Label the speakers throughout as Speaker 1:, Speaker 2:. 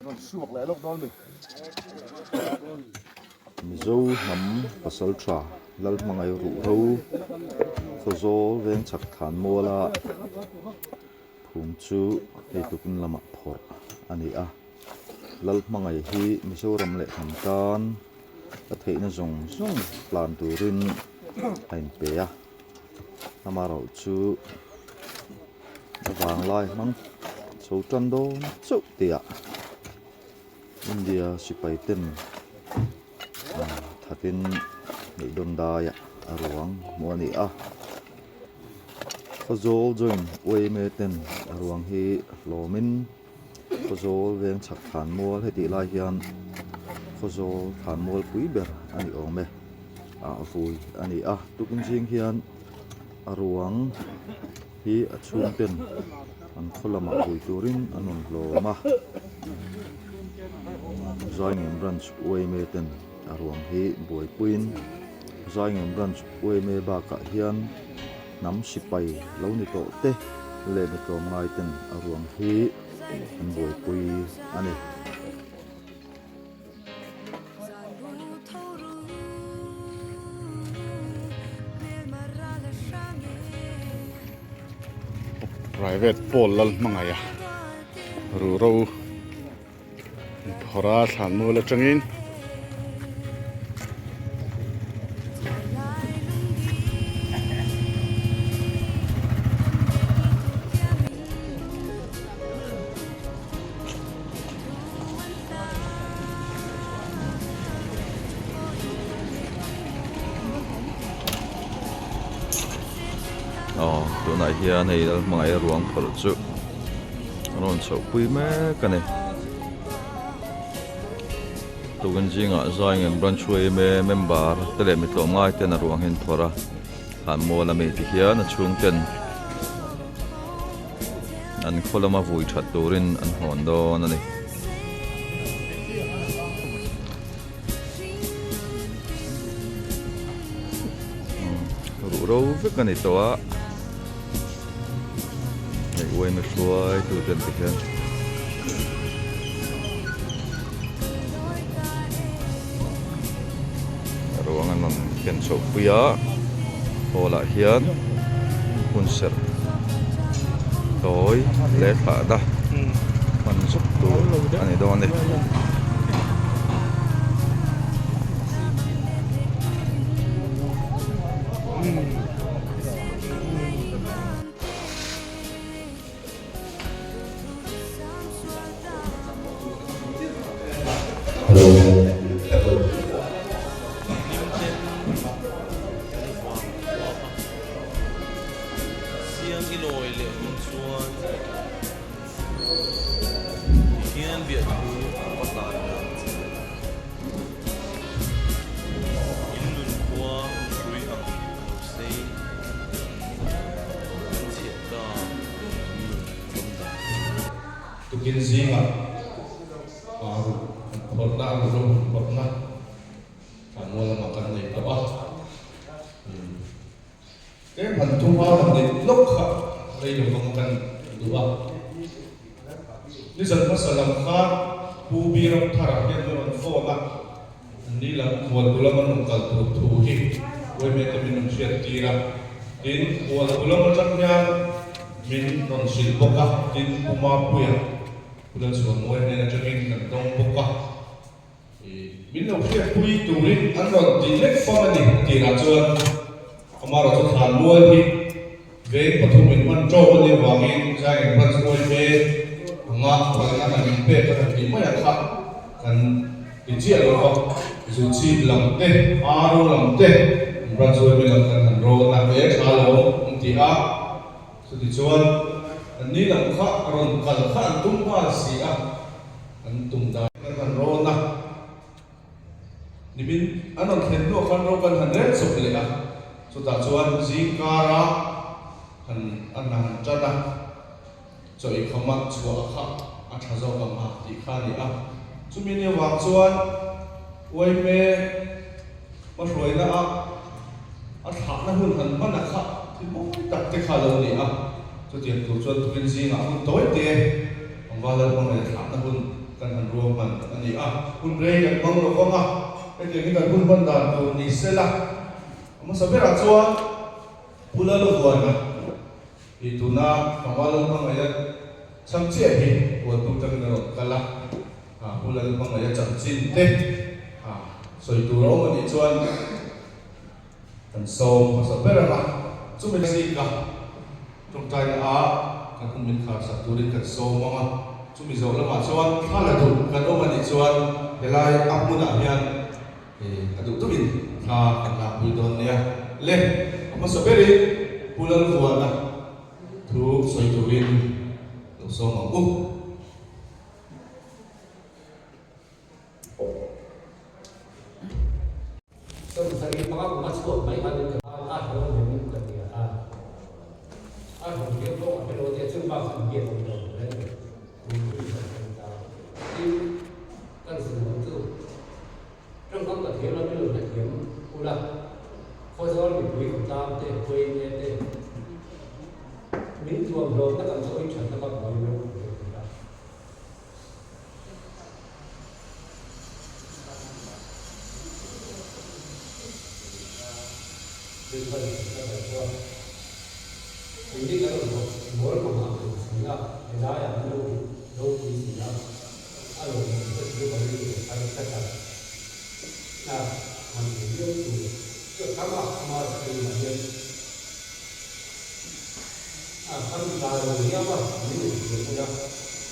Speaker 1: Mizo hnam pasaltha Lalhmangaih Ruhro Khawzawl Vengchhak Thlanmuala phum chu hei tukin lamah phawrh a ni a, Lalhmangaih hi Mizoram leh hnam tan a theihna zawng zawng hlan turin a inpe a, amaherawh chu. A vanglai hmang chho tan dawn chauh tih ah India sipai ten thatin ngaihdawn daiah a ruang hmuh a ni a Khawzawl joint uaime ten a ruang hi hlawmin Khawzawl veng chhak thlanmual hetih lai hian Khawzawl thlanmual pui ber a ni awm e ah vui a ni a tukin zing hian a ruang hi a chhung ten an khaw lamah vui turin an rawn hlawm a Zaingen branch uaime ten a ruang hi buaipuiin Zaingen branch uaime bakah hian hnam sipai lo ni tawh te leh mi tlawmngai ten a ruang hi an buaipui a ni.
Speaker 2: Private pawl lal hmangaih a ruhro phawrh a thlanmual atangin.
Speaker 1: Aw tunah hian hei Lalhmangaih ruang phawrh chu an rawn chhoh pui mek a ni tukin zingah Zaingen branch yma member te leh mi tlawmngai ten a ruang hi an phawrh a han mual ami ti hian a chhung ten An khaw lama vui that turin an hawn dawn a ni. Ruh ro vek a ni tawh a. Hei uaime hruai tu te an ti hian. Ruang an rawn ken chhoh pui a hall ah hian hun serh tawi leh thlah na hman zuk tur a ni dawn a ni.
Speaker 2: Tukin zingah a ruh phawrhna a ruh ro phawrhna thlan mual lamah kan nei tawh a. Tlem han thum a han neih lawk kha rei lo vang kan duh a. Nizan hmasa lam khan Pu Biramthara hian min rawn phone a, Ni lam Khualpu lama rawn kal tur thu hi Uaime te min rawn hriat tir a, tin Khualpu lam atang hian min rawn hrilh bawk a, tin Pu Mapuia Pu Lalchhuanmawia hnen atangin kan dawng bawk a, min lo hriatpui turin an rawn ti lek fam a ni a tirah chuan amaherawhchu Thlanmual hi veng pathumin hman tawp a nih avangin Zaingen Branch Uaime anga phalna han inpek a han tih mai ang kha kan Ti chiah lo va, zu chhip lam te, aro lam te, an branch uaimi lam kan han rawn a, he tha lo an ti a. Chutichuan, an ni lam kha rawn kal kha an tum nghal si a, an tum dan kan han rawn a. Nimin an rawn thlen hnuah khan ro kan han rel chawp leh a, chutah chuan zingkara han an han tan a. Chaw i khama chhuah kha a tha zawk ang a tih kha a ni a. Chumi ni avang chuan uaime hmahruaina a a thlahna hun han hman a kha thil mawi tak te kha a lo ni a. Chutiang tur chuan tukin zingah hun tawi te Pangva Lalhmangaih a thlahna hun. kan han ruahman a ni a. Hun rei kan hmang lo vang a, hetiang hi kan hun hman dan tur ni se la. A hmasa berah chuan Pu Lalvuana hi tuna Kamal Hmangaih-a cham chiah hi hualtu tangin a rawn kal a, Pu Lalhmangaih-a chanchin te sawi tur a awm a nih chuan kan sawm hmasa ber ang a, chumi zika tawngtaina ah kan hun min khar sak turin kan sawm ang a, chumi zawh lamah chuan thla la duh kan awm a nih chuan helai a hmunah hian a duh duhin thla kan lakpui dawn nia. Le, a hmasa berin Pu Lalvuana thu sawi turin lo sawm ang u.
Speaker 3: 75 kum a chhuak mai khan ka tan a hlawm hnem ka ti a, a hlawm viau pawh a hre lo tia chu bak chu biak awm lo reng kum kum kan thleng ta. Tin, kan zin ang chu tawngkam ka thiam lo min lo hrethiam ula, Khawzawl mipui khawtlang te, Huaine te min tuam hlawmna kan chawi thatna ka buai ropui ka ti a.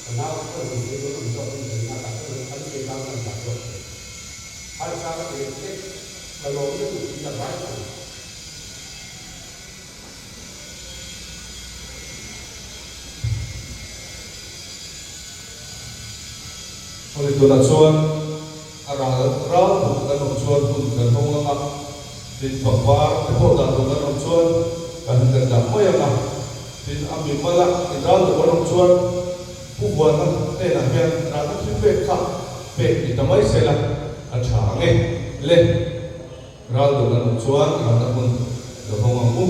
Speaker 3: Ka nau ka rawn sawi dawn ang zawk in ka ring a, tah chuan kan sawi tlang kan dah zawk thei. Harsa ka ti leh hlek, ka lawm lutuk in ka vai thei.
Speaker 2: Awle tunah chuan a ral ral buk kan awm chuan hun kan hawng ang a, tin pangpar te pawh dah tur kan awm chuan kan kan dah mai ang a. Tin, a mi mala in ral duh an awm chuan Pu Vuana hnenah hian ralna thil pek kha pek ni ta mai se la, a tha ang e. Le, ral duh an awm chuan ralna hmun lo hawng ang u.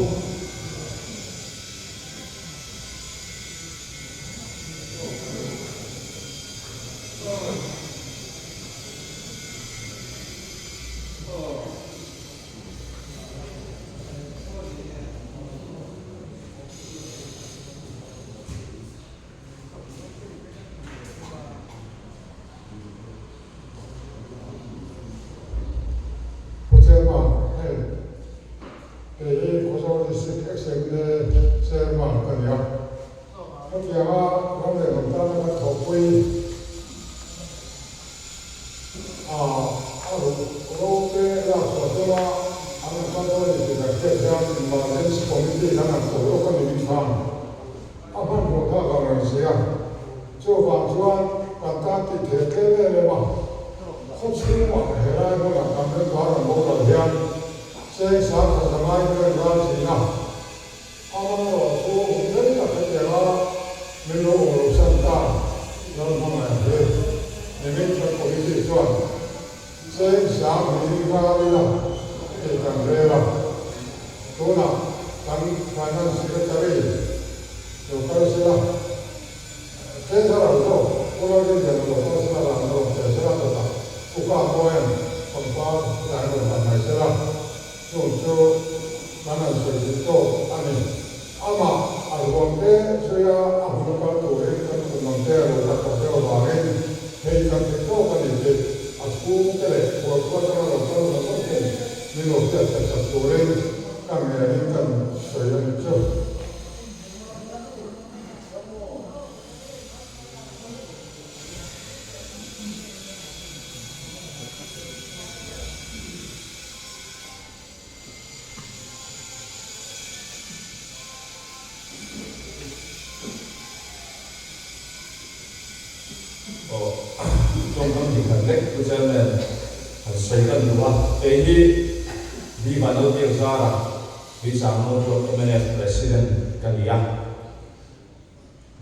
Speaker 4: Pu Chairman, hei kei hi Khawzawl District Assembly Chairman ka ni a. Hetianga ram leh hnam tana kan thawhpui A a ruh ro te lak chhuah tuma an rawn kal dawn a ni tih kan hriat hian Emergency Committee kan han ko lawk a ni min khan a hmanhmawh thlak ang reng si a. Chuvang chuan kan tan tih theih tlem em em a, khaw chhungah helai hmunah kan member an boral hian cheng sang khat a ngai vel ral thin a. Amaherawh chu hun rei tak hetiang a min lo awm lo san ta Lalhmangaih hi nimin kan committee chuan cheng sang hnih ral ila tih kan rel a, tunah kan finance secretary lo kal sela treasurer zawk Pu Lalrinliana lo kal sela ran a rawn tel sela chutah Pu Kakuaia'n pangpar line rawn dah mai sela. Chung chu kan han sawi duh tawk a ni. Amah a ruang te zuia a hun a kal turin kan kum ang te a lo la tawh deuh avangin hei kan ti tawk a ni tih a chhungte leh khualkhua atanga lo kal zawng zawng ten min lo hriat that sak turin ka ngenin kan sawi a ni chu.
Speaker 2: Aw tawngkam hnih khat lek Pu Chairman han sawi kan duh a, kei hi Viva Nobiak Zara Tuichang North mnf President ka ni a.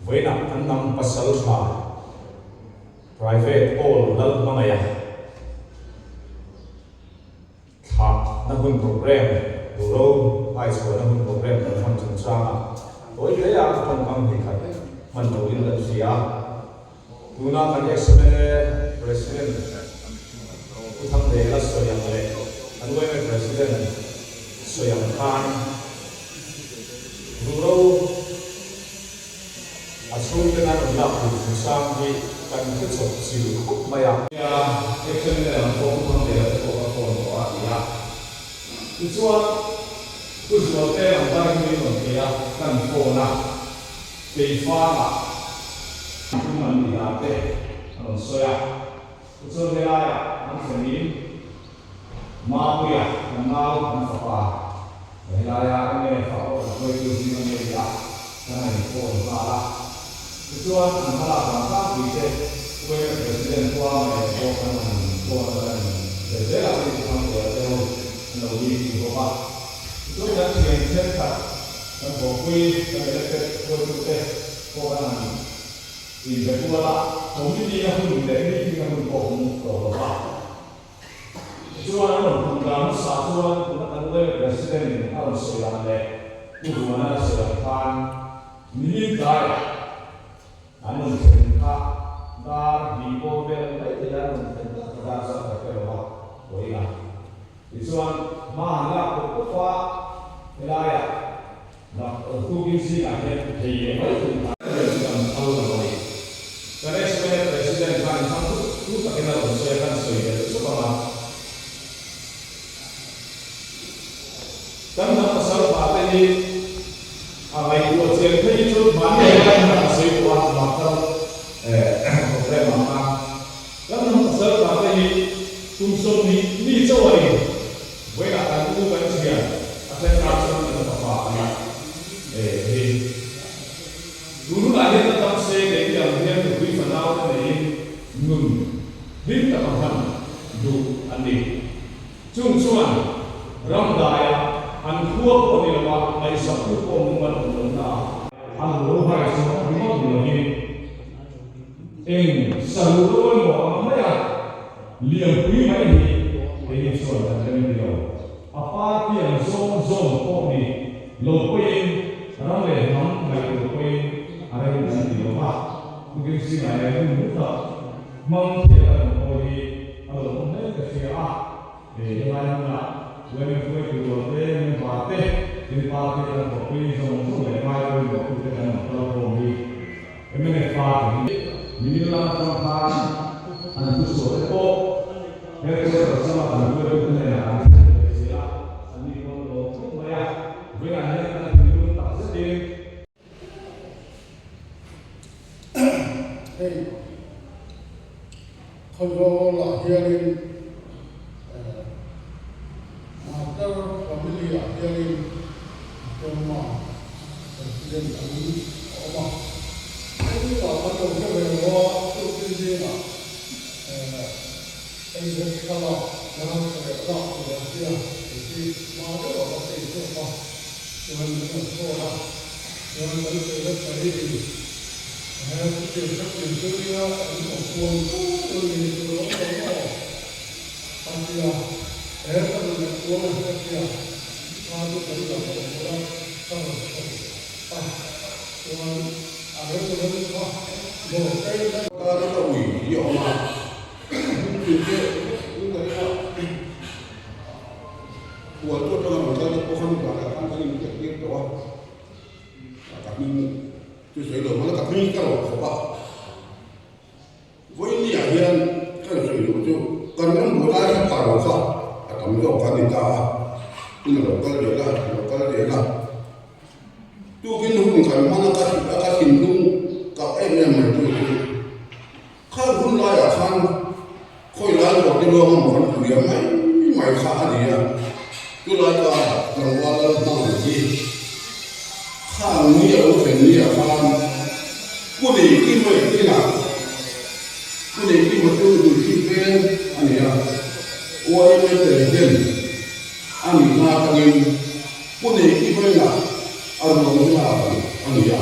Speaker 2: Vawiinah kan hnam pasal tha Private All Lalhmangaiha thlahna hun programme, Ruro hmaichhuahna hun programme kan hman chungchangah tawi hle a tawngkam hnih khat hman loin kan hria a.
Speaker 5: Tuna kan ex-MLA President Pu Thangdela sawi ang leh kan yma President sawi ang khan Ruhro a chhungten an rawn lak tur chungchang hi kan hre chawp chil khawp mai a. Nia, ex-MLA lam pawh Pu Thangdela te pawh ka phone tawh a ti a. Tichuan, Pu Zualte number hi min rawn pe a, kan phone a. Keifangah tum an ni dan te a rawn sawi a, tichuan helaiah an thlenin Mapuia kan nau kan fapa helaia mnf ah pawh kan hruaitu zing a mi a ni a, kan han inphone nghal a. Tichuan an hmalak dan tlangpui te UMF President Huama leh pawh kan han phone a, kan han inbe zel a, hei Thangtea te ho an lo meeting bawk a. Tichuan kan thian thenkhat Kan thawhpui, kan elected hruaitute pawh kan han inbe kual a, committee-na hun leh meeting-na hun pawh awm tawh lo va. Tichuan an rawn tum dan hmasa chuan tuna kan UMA President-in a rawn sawi dan leh Pu Vuana a sawi ang khan nimin tlaiah an rawn thlen kha dar hnih bawr vel a ni mai thei a, an rawn thlen tak tak dar zat ka hre lo va, vawiin a. Tichuan, hma han lak pawp pawp a, helaiah tukin zingah hian thei leh mai thung kha. Ber chu kan phal lo a ni. Kan SMF President khan in thlang thut thut takin a rawn sawi a, kan sawi belh chawp ang a. Kan hnam pasal pha te hi a ngaihtuah chian phei hi chu mahni helai hmunah ka sawi tawh a, mahkal programme ang khan. Kan hnam pasal pha te hi Kum 20 mi chauh a ni. Vawiinah kan u kan thian a then ta chuan kan fapa a ni e hi. Tun hunah hian la tam se kei ni ang hian nupui fanau te neiin nun hlim tak a hman duh an ni. Chung chuan ram daia an khua pawh ni lova ngaihsaktu pawh mumal awm lohna ah an lo hai chhuah ringawt ni lovin eng saruh ro emaw ang maia Lianpui mai hi keini chuan kan rem ti lo. A party ang zawng zawng pawh ni lo pawhin ram leh hnam ngaihtuah pawhin a rem kan ti lo va. Tukin zingah he hun hlu tak hmang thiah kan awm pawh hi a lo awm hle ka hria a. Helai hmunah women hruaitu rual te, member te, tin party kan thawhpui zawng zawng leh ngai pawimawh tute kan awm kal khawm hi. Mnf party hi mimin lam atang khan an thuchhuah te pawh headquarters lama kan hruaitute hnenah an thlen ve zel a, an ni pawn lawm khawp mai a, vawiinah hian kan thinlung tak zetin.
Speaker 4: Hei Khawzawlah hianin Matar family-ah hianin Burma President an awm a, engmah kan lo hre ve lo a, chutih zingah engzet thlalak nan leh lak tur an tia, kei hi hma deuh ah ka chei chhuak a, chuan min rawn phone a, chuan kan secretary in he chutiang khatin chu nia an awm kual kual ni tur a awm lo maw a tia, he ka rawn leh kual a ka tia. Kha chu kan la hlauh bawk a, ka rawn chho a, chuan a rem rem kha dawr te daih.
Speaker 6: Tana ka ui hi a awm a, tun te tun ka ring a, hual tu atanga rawn kal te pawh khan vanah khan kan inbiak tir tawh a, ka hming chu sawi lo mahla ka hming ka rawn khawp a. Vawinia hian kan sawi duh chu kan ram buai lai kha phah lo kha a tam zawk kha a ni ta a, hun a lo kal zel a, a lo kal zel a. Tukin hun kan hman a ka a ka thinlung kah em em mai tu chu khan hun laiah khan khawi lai ruah te luang emaw kan puia mai mai kha a ni a, chulai ka tlangval lal hmang ang hi khang ni a lo thlen ni ah khan Pu Neihkima inah Pu Neihkima chu Duhchhip veng a ni a, YMA President a nih hma atangin Pu Neihkima inah a ruang hi lak ang a ni a.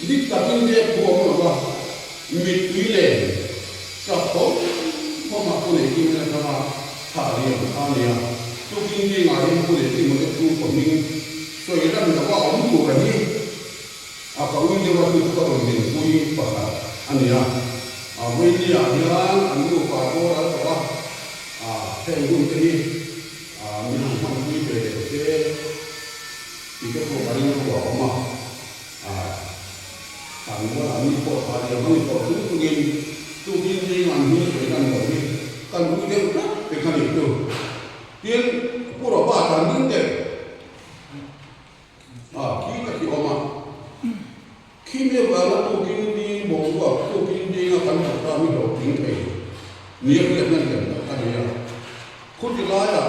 Speaker 6: Dik takin biak thu awm lo va, mittui len tap phawm phawm a Pu Neihkima in atanga thlah liam kha a ni a. Tukin zingah hian Pu Neihkima te chhungkaw hming sawi lan lova awm tur a hi. A ka ui deuh a chu chu ka rawn dinpui pakhat a ni a. A Vawinia hian an nupa boral tawh a, a heng hun te hi min han hmanpui ve leh se tih te pawh ka rilru a awm a. A thlanmual an ni pawh tha liam a ni tawh chung chungin tukin zing an hming sawi lan loh hi kan ui deuh tlat te kha nih chu. Tin, Pu Robert an ding teh. A, khi ka ti awm a. Khi mi avanga tukin ding boruak, tukin dinga kan programme hi hlawhtling thei nia hriatna lian tak a ni a. Khuti laiah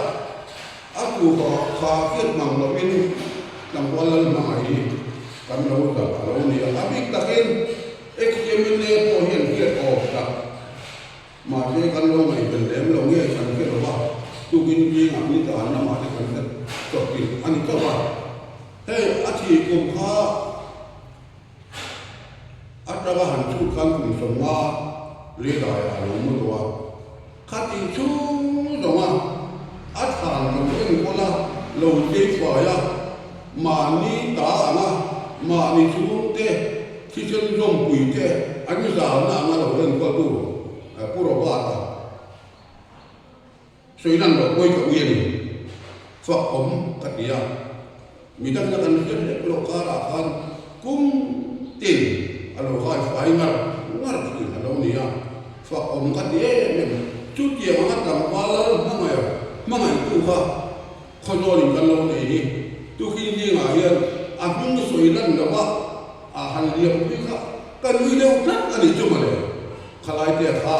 Speaker 6: a tuha kha hriat mang lovin tlangval lal hmangaih hi kan lo zalh a lo ni a. A bik takin XMLA pawh hian hriat awm tak. Mahse kan lo ngaihven lem lo nge kan hre lo va, tukin zingah ni dan lamah te kan hre tawh tih a ni chauh a. Hei a thih kum kha atanga han chhut khan kum 50 leidaiah a lo mu tawh a. Khatih chhung zawnga a thlan lo enkawl a, lo chei fai a, mahni ta anga mahni chhungte thisen zawmpui te an zalna anga lo enkawltu Pu Robert-a sawi lan loh pawi ka ui a ni. Fak awm ka ti a, midangna kan hriat hlek loh karah khan kum tin a lo hai fai ngar ngar thin a lo ni a, fak awm ka ti em em. Chutiang anga tlangval lal hmangaih hmangaihtu kha khawzawlin kan lo nei hi tukin zingah hian a hming sawi lan lova a han liam pui kha ka nui deuh tlat a nih chu mawle. Khalaite kha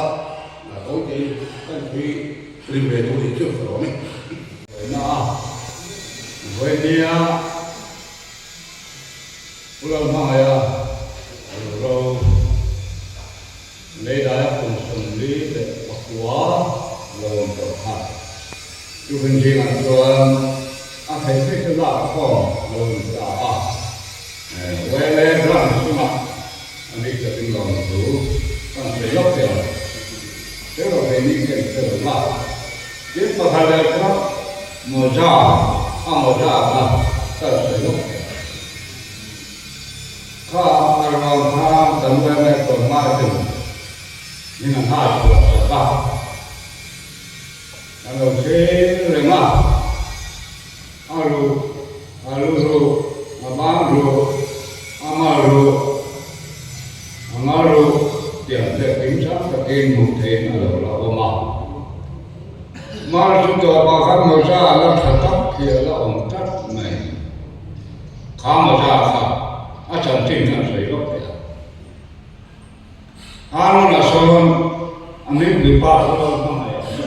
Speaker 6: tawite kan thui rim ve duh nih chu ka lawm e.
Speaker 7: Vawiina a vawinia Pu Lalhmangaia ro leidaia kum 49 lo awm tawh kha tukin zingah chuan a theih theih chu lak khawm a lo ni ta a. Wele branch chungah A bik takin lawm chu kan sawi lawk teh ang. Hreu lo thei ni hian hre lo va. Tin pakhat leh kha mawza, a mawza kha kan sawi lawk teh ang. Kha a ruang kha kan yma tlawmngai ten min an hai chhuah sak a. Kan lo thlir reng a. A ruh, a lu ruh, a ban ruh, a mal ruh, a ngal ruh tiang te kimchang takin hmuh theihin a lo la awm a. Mal chu tawpah khan mawza a la tha tak hi a la awm tlat mai. Kha mawza kha a chanchin khan sawi lawk teh a. Aaron-a sawn a mipui pa chu lo hmangaih ang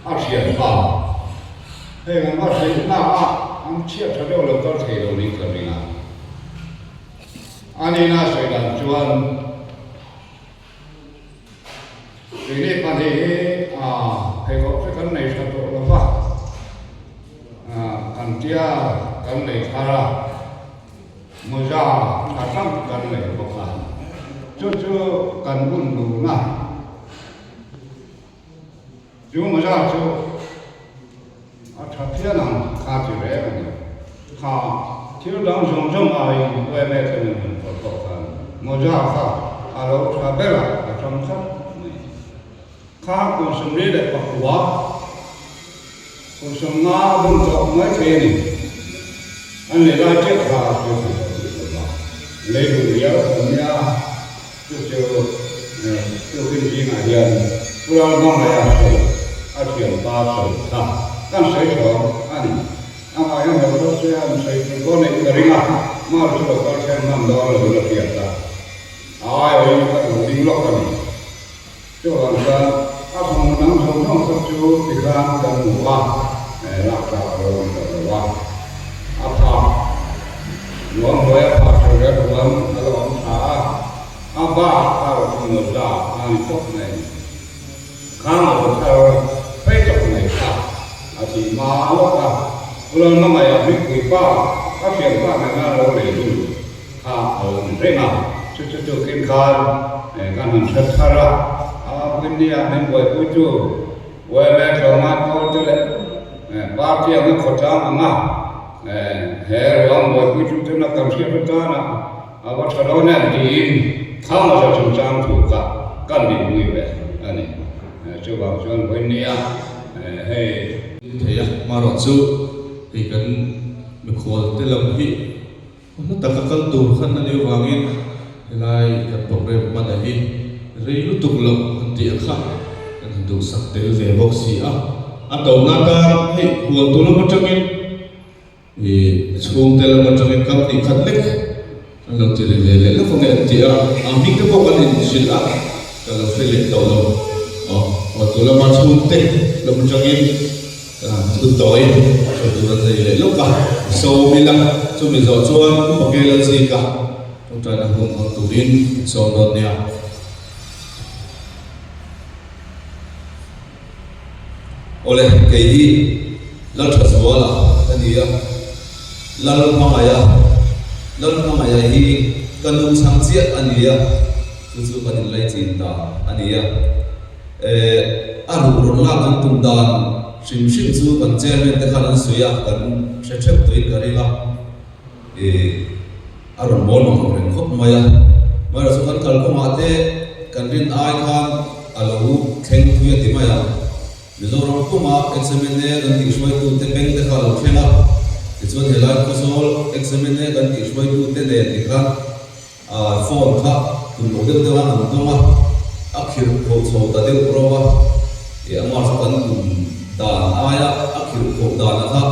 Speaker 7: a, a thian pa. Heng an va hrilh na a, an chhiat tha deuh lo kal thei lo niin ka ring a. A nihna sawi dan chuan keini pahnih hi pheikhawk chu kan nei tha tawh lo va, kan tia kan nei thar a. Mawza tha hrang kan nei bawk a, chu chu kan bun dun a, chu mawza chu a tha phian ang kha ti reng a ni. Kha thil dang zawng zawng aiin yma ten an han pawlh pawh khan mawza kha a lo tha ber a, a tang khawp mai. Kha kum 39, kum 50 a bun tawh mai thei a ni. An lei lai teuh kha a sawi thei tawh bik lo va. Lei duh riau kan nia, chu chu tukin zingah hian Pu Lalhmangaih a sawi, a thianpa sawi kha kan sawi chhawng a ni. Amah hian lo kal se an sawi tur dawn neih ka ring a, Mar chu lo kal thleng hman dawn lovin a hriat a. A aiawhin ka lo ding lawk a ni. Chuvang chuan a thawmhnaw dang zawng zawng kha chu tikhan kan hmu a, lak tlak a lo ni tawh lo a. A phah ruang hnuaia phah ṭha zel ruang a lo awm ṭha a, a bak a rawn hmu lo za a ni tawp mai. Khang a rawn thar phei tawp mai kha a thih hma lawk a, Pu Lalhmangaih a hmingpui pa a thianpa nena lo lei dun kha a lo ni reng a, chu chu tukin khan kan han hre thar a, a Puinnia min buaipui chu yma tlawmngai pawl te leh party anga khawtlang anga. He ruang buaipui chu tuna kan hriat atana a va tha dawn em tiin kha mawza chungchang thu kha kan dinpui ve a ni. Chuvang chuan vawiin nia hei.
Speaker 2: Thei a, hmarawh chu hei kan mikhual te lam hi hla taka kal tur khan a nih avangin helai kan program hmana hi rei lutuk loh an tih a kha kan han duhsak tel ve bawk si a. A tohna atan hei hualtu lam atangin Ih chhungte lam atangin kam tih khat lek an lo ti ri ve leh lawk ange an ti a, ang hming te pawh kan inhrilh a, ka lo hre leh tawh lo. Aw, Hualtu lama chhungte lam atangin ka han thu tawi sawi tur an nei leh lawk a, sawm ila chumi zawh chuan Upa Kelalzika tawngtaina hun hmang turin an sawm dawn nia. Awle, kei hi Lalthazuala ka ni a, Lalhmangaia, Lalhmangaia hi ka nu chhang chiah a ni a, chu chu kan inlai chin ta a ni a. Eh, a ruh rawn lak kan tum dan hrim hrim chu kan chairman te khan an sawi a, kan hre theuh tawhin ka ring a. Eh, a rawn mawl mang ang reng khawp mai a. Amaherawhchu kan kalkawngah te kan rin ai khan a lo thleng thui a ti mai a. Mizoram puma XMNA kan tih hruaitute beng te kha a lo thleng a. Tichuan helai Khawzawl XMNA kan tih hruaitute nen tikhan phone kha tum loh deuh deuh a an dawng a, a khirh kho chho ta deuh ro a. Eh, amaherawhchu kan tum dan aia a khirh kho dana kha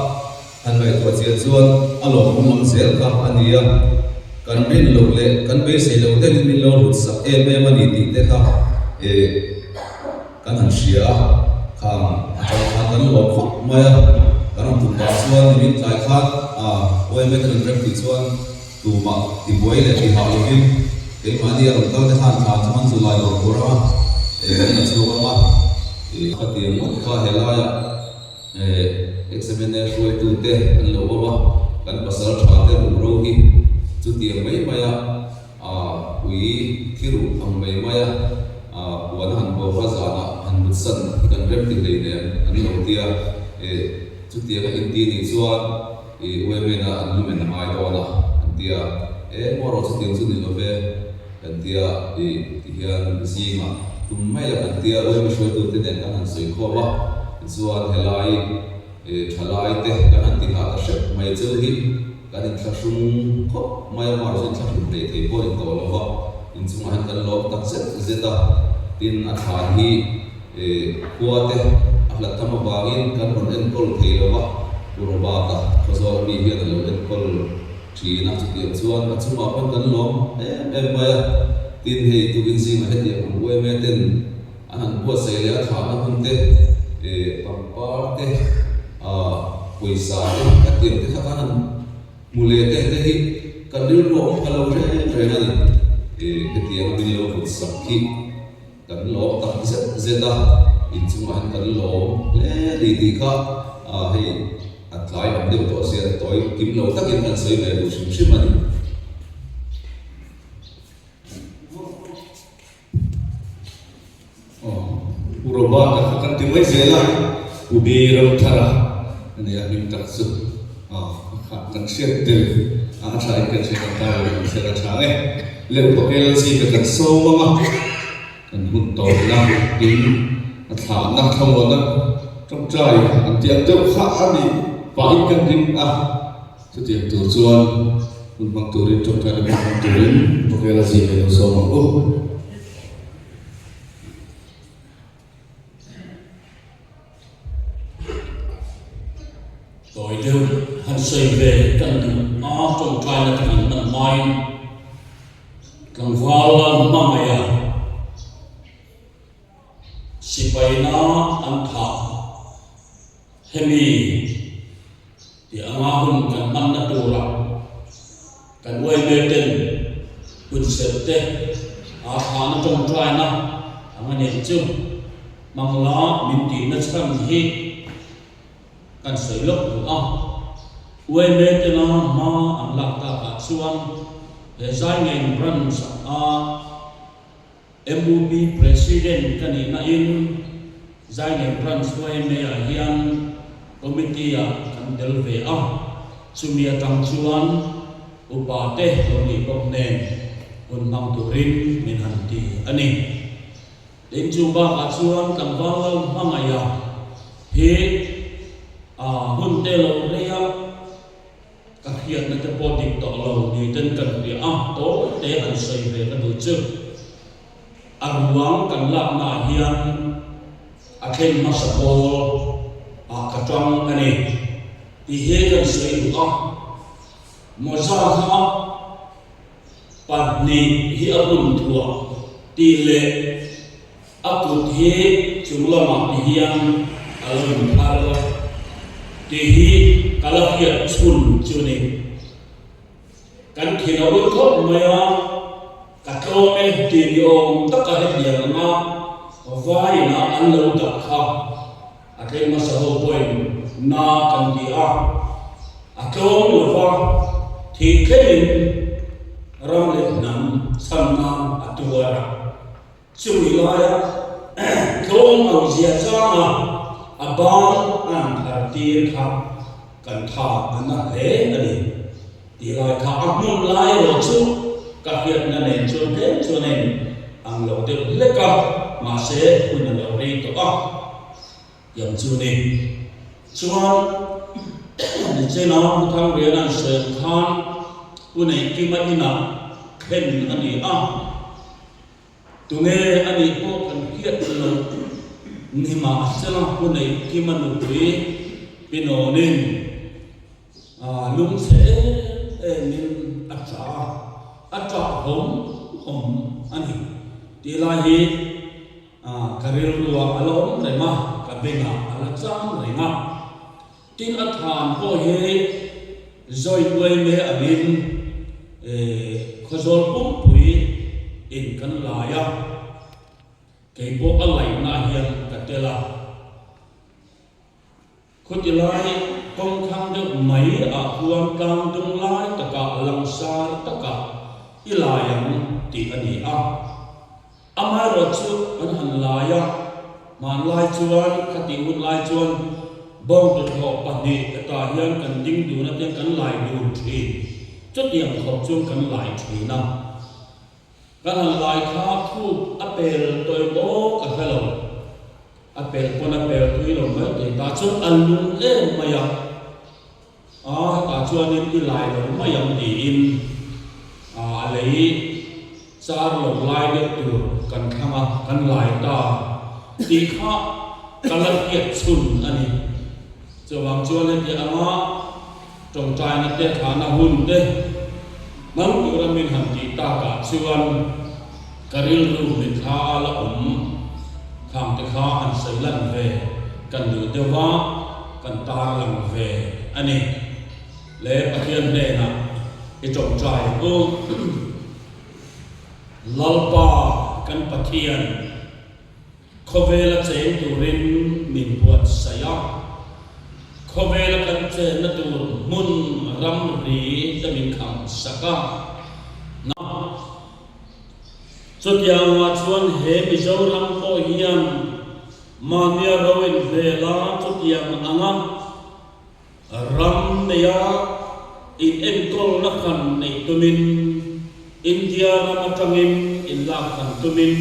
Speaker 2: Han ngaihtuah chian chuan a lawmawm lam zel kha a ni a, kan rin loh leh kan beisei loh deuhin min lo lut sak em em a ni tih te kha kan han hria a, khang atang khan kan lawm khawp mai a, kan rawn tum dah chuan nimin tlai khan OMA te rawn rem tih chuan tumah tibuai leh tihah lovin keimahni a rawn kal te khan thlan chu an zu lai bawrh bawrh ang a, kan la chhuak ang a, khatiang ngawt kha helaiah. Examiner hruaitute an lo awm a, kan pasal tha te ruh ro hi chutiang mai mai a, ui thi ruh ang mai mai a, puan a han bawk a, zanah han mut san hi kan rem ti hlei nen an lo tia, chutiang a inti nih chuan UMN a an lumen a ngai dawn a an tia, e maw rawh chutiang chu ni lo ve kan tia, tihian zingah tum mai la kan tia, UMN hruaitute nen kan han sawi khawm a. Tichuan helai thalai te kan han ti nghah ta hrep mai chu hi kan inthlahrung khawp mai a, mahse inthlahrun hlei thei pawh in tawh lo va, inchungah hian kan lawm tak zet zet a, tin a thlan hi khua te a hlat tham avangin kan rawn enkawl thei lo va, Pu Robert-a Khawzawl ami hian a lo enkawl thin a, chutiang chuan a chungah pawn kan lawm em em mai a, tin hei tukin zingah hetiang ang UMA ten An han buatsaih leh a thlahna hun te, pangpar te, pawisa te a tiang te kha kan han hmu leh te te hi kan rilru a awm pha lo reng reng a ni. Hetiang a min lo vut sak hi kan lawm tak zet zet a, inchungah hian kan lawm hle a ni tih kha hei a tlai lam deuh tawh sia tawi kim lo takin kan sawi ve duh hrim hrim a ni.
Speaker 8: Pu Robert-a kha kan ti mai zel a, Pu B. Ramthara a ni a hming tak chu. Kha kan hriat tel a, a tha in kan hriat ang ta lo kan hriat a tha e. Leuh KLC ka kan sawm ang a, kan hun tawpna tin a thlahna thlamuanna tawngtai an tih ang deuh kha a nih pahin kan ring a. Chutiang tur chuan hun hmang turin tawngtaina hun hmang turin khawvela zing hi lo sawm ang u.
Speaker 9: Tawi deuh han sawi ve kan duh a, tawngtaina te kan hman hmain tlangval hmangaih a. Sipaina an thah hemi tih anga hun kan hmanna tura kan uaime ten hun serh te aa thlahna tawngtaina anga neih chu hmangla min tihna chhan hi kan sawi lawk duh a. Uaime tena hma an lak takah chuan he Zaingen Branch a MUP President ka nih nain Zaingen Branch YMA ah hian Committee ah kan tel ve a. Chumi atang chuan upa te lo nih bawk nen hun hmang turin min han ti a ni. Tin chu bakah chuan tlangval lo hmangaih a hi a hun te lo rei a, ka hriatna te pawh dik tawh lo ni ten kan hria a, tawi te han sawi ve ka duh chu. A ruang kan laknaah hian a thlen hmasa pawl ah ka tang a ni tih hi kan sawi duh a. Mawza kha pahnih hi a bun thuah tih leh a kut hi chung lamah ti hian a lo inphar tih hi ka la hriat chhun chu ni. Kan thin a ur khawp mai a, ka tlawm e tih ni awm taka hetiang anga vaina an lo dah kha a tleng hmasa ho pawhin na kan ti a, a tlawm lova thih thlengin ram leh hnam chhan nan a tuar a. Chumi laia tlawm ang zia changa a ban an thar tir kha kan tha a na hle a ni. Ti lai kha a hmun lai erawh chu ka hriatna nen chuan tlem chuan a in ang lo deuh hlek a, mahse hun a lo rei tawh a. Tiang chu ni. Chuan nichena Pu Thangriana'n sawi ang khan Pu Neihkima inah thlen a ni a. Tunge a nih pawh kan hriat loh ni mahsela Pu Neihkima nupui Pinawnin lungchhe em emin a ṭah a, a ṭah hawm hawm a ni tih lai hi ka rilruah a la awm reng a, ka bengah a la chang reng a. Tin a than pawh hi zawi uai mai angin Khawzawl pumpui in kan lai a, kei pawh a laihna hian ka tel a. Khuti lai kawngthlang deuh mai ah khuan tlang dung lai takah langsar takah i lai ang tih a ni a. Amaherawhchu an han lai a, hmanlai chuan khatih hun lai chuan bawngtuthlawh pahnih hetah hian kan ding dun a tiang kan lai dun thin. Chutiang khawp chuan kan lai thin a. Kan han lai kha khup a pel tawih maw ka hre lo. A pel pawn a pel thui lo mai thei ta chuan a lung em mai a. A, hetah chuanin i lai lo mai ang tiin a lei char lo lai deuh tur kan thlang a, kan lai ta tih kha ka la hriat chhun a ni. Chuvang chuan heti anga tawngtaina te thlahna hun te hmang tura min han tih takah chuan ka rilru mitthla a la awm khang te kha han sawi lan ve kan duh deuh a. Kan tarlang ve a ni. Le Pathian hnenah i tawngtai ang u. Lalpa kan Pathian, khawvela cheng turin min buatsaih a, khawvela kan chenna tur hmun ramri te min khamsak a. Chutiangah chuan he Mizoram pawh hian Mahnia ro in hmela chutiang anga ram neia in enkawlna hran neih tumin, India ram atangin in lak hran tumin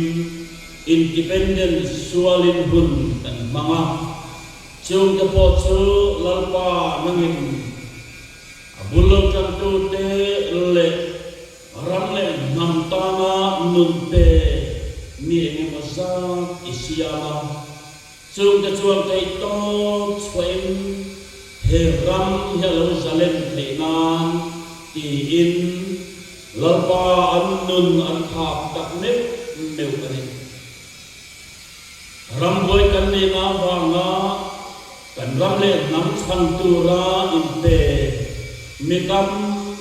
Speaker 9: Independence sualin hun kan hmang a, chungte pawh chu Lalpa nangin a bul lo tantute leh Ram leh hnam tana nun pe mi eng emaw zat i siam a, chungte chuan theihtawp chhuahin he ram hi a lo zalen theih nan tiin Lalpa an nun an thap tak meuh meuh a ni. Rambuai kan neihna avanga kan ram leh hnam chhan tura inpe mi tam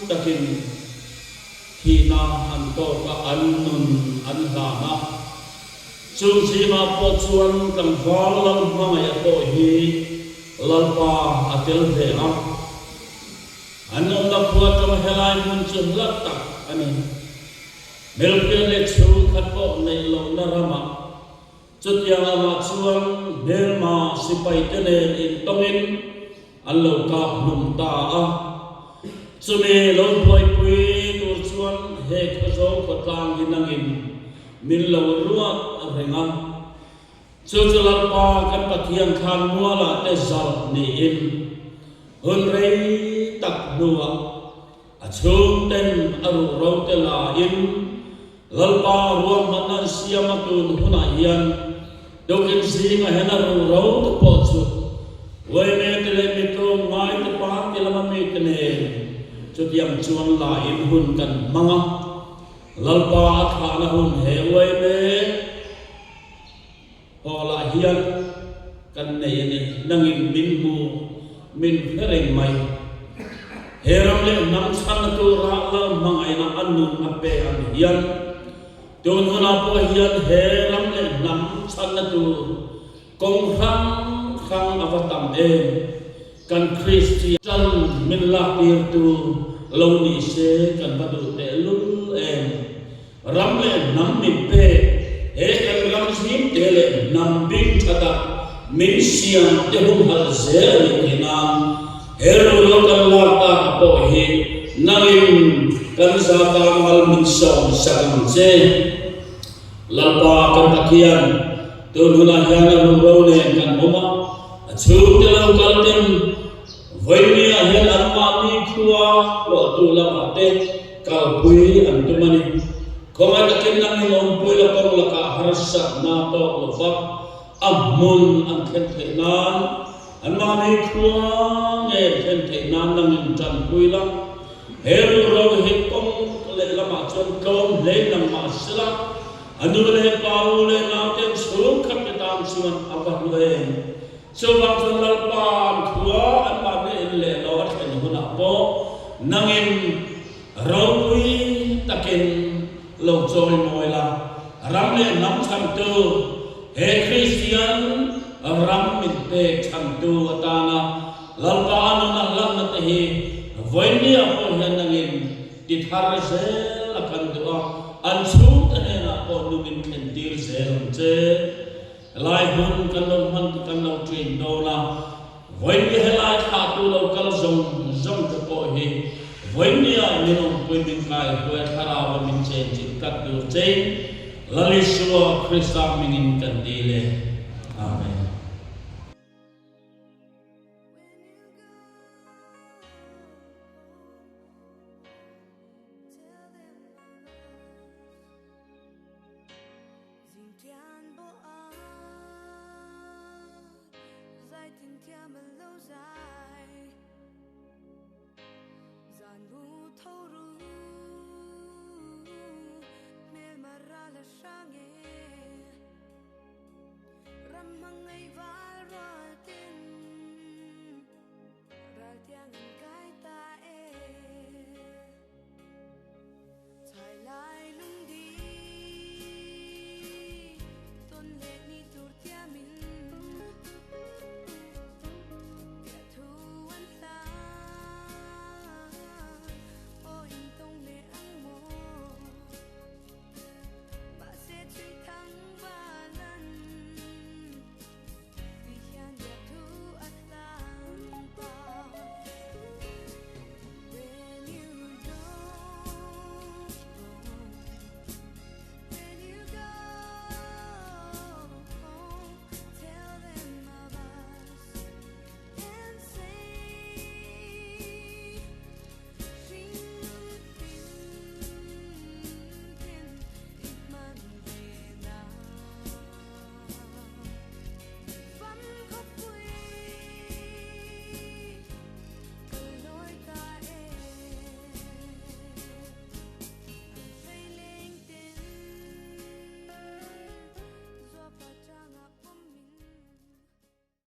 Speaker 9: takin thihna an tawk a, an nun an hlan a. Chung zingah pawh chuan tlangval lal hmangaih a pawh hi Lalpa a tel ve a. An awmna khua atanga helai hmun chu hla tak a ni. Hmelhriat leh chhungkhat pawh neih lohna ramah chutiang angah chuan hmelma sipaite nen intawngin an lo kap hlum ta a. Chumi lo buaipui tur chuan he Khawzawl khawtlang hi nangin min lo ruat reng a. Chu chu Lalpa kan Pathian thlan mualah te zalh niin hun rei tak hnuah a chhungten a ruhro te lain Lalpa ruahmanna an siam a tun hunah hian tukin zingah hian a ruhro te pawh chu Uaime te leh mitlawm ngai te party lama mite nen chutiang chuan lain hun kan hmang a, Lalpa a thlahna hun he uaime Hawlah hian kan nei a ni, nangin min hmu, min hre reng mai. He ram leh hnam chhanna tura Lal hmangaihna a nun a pe ang hian, tun hunah pawh hian he ram leh hnam chhanna tur kawng hrang hrang a va tam em? Kan Kristian tan min laktirtu lo ni se kan va duh tehlul em? Ram leh hnam min pek, he kan ram zimte leh hnam bing tha tak min siam te humhalh zel a nih theih nan he rulo kan lak tak a pawh hi nangin kan zata mal min sawm sak ang che. Lalpa kan Pathian, tun hunah hian a ruhro nen kan awm a, a chhungte lo kal ten vawinia hian anmahni khua huahtu lamah te Kalpui an tum a ni. Khawngaih takin nangin awmpui la kawng lakah harsatna tawk lo va, a hmun an thlen theih nan, anmahni khua nge an thlen theih nan nangin tanpui la. He ruhro hi kawng lehlamah chuan tlawm hle nangmah sela, a nu leh pa, u leh naute an chhungkhat te tan chuan a va hlu em. Chuvang chuan Lalpa an khua anmahni in leh lo a thlen hunah pawh nangin ropui takin lo chawi mawi la, ram leh hnam chhantu, he Kristian ram min pek chhantu atana Lalpa a nuna hlanna te hi vawinia pawh hian nangin ti thar zel a kan duh a, an chhungte hnenah pawh nungin thlentir zel ang che. Helai hun kan lo hman kan lo train dawn a, vawinia helai thlahtu lo kal zawng zawng te pawh hi vawinia min awmpui min kai hruai thlarau a min chen chilh tlat tur chein Lal Isua Krista hmingin kan dil e. Amen.